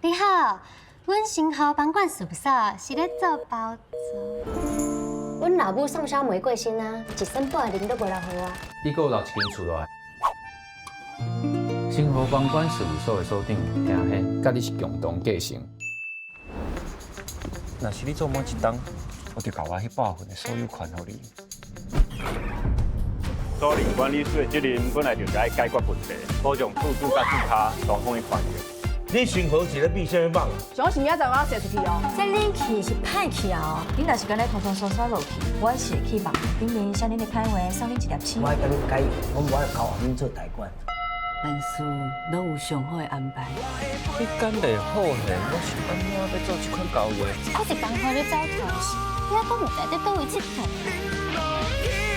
你好，阮新豪房管事務所是咧做包租。阮老母宋小梅過身啊，一仙半的零都無留予我。你閣有留一間厝落來。新豪房管事務所的所長聽顯，佮你是共同繼承。若是你做滿一冬，我就共我彼百份的所有權予你。租賃管理師的責任本來就是愛解決問題，保障厝主佮住客雙方的權益。你新豪是咧變啥物夢？上是明仔載我踅出去哦。這冷氣是歹去啊！你若是按呢拖拖沙沙落去，我是會去網頂面寫恁的歹話，送恁一粒星。我愛共恁解約，我無愛交予恁做代管。萬事攏有上好的安排。你敢袂好現，我是按怎欲做這款交易？我是放予你走頭，你還閣毋知佇佗位𨑨迌。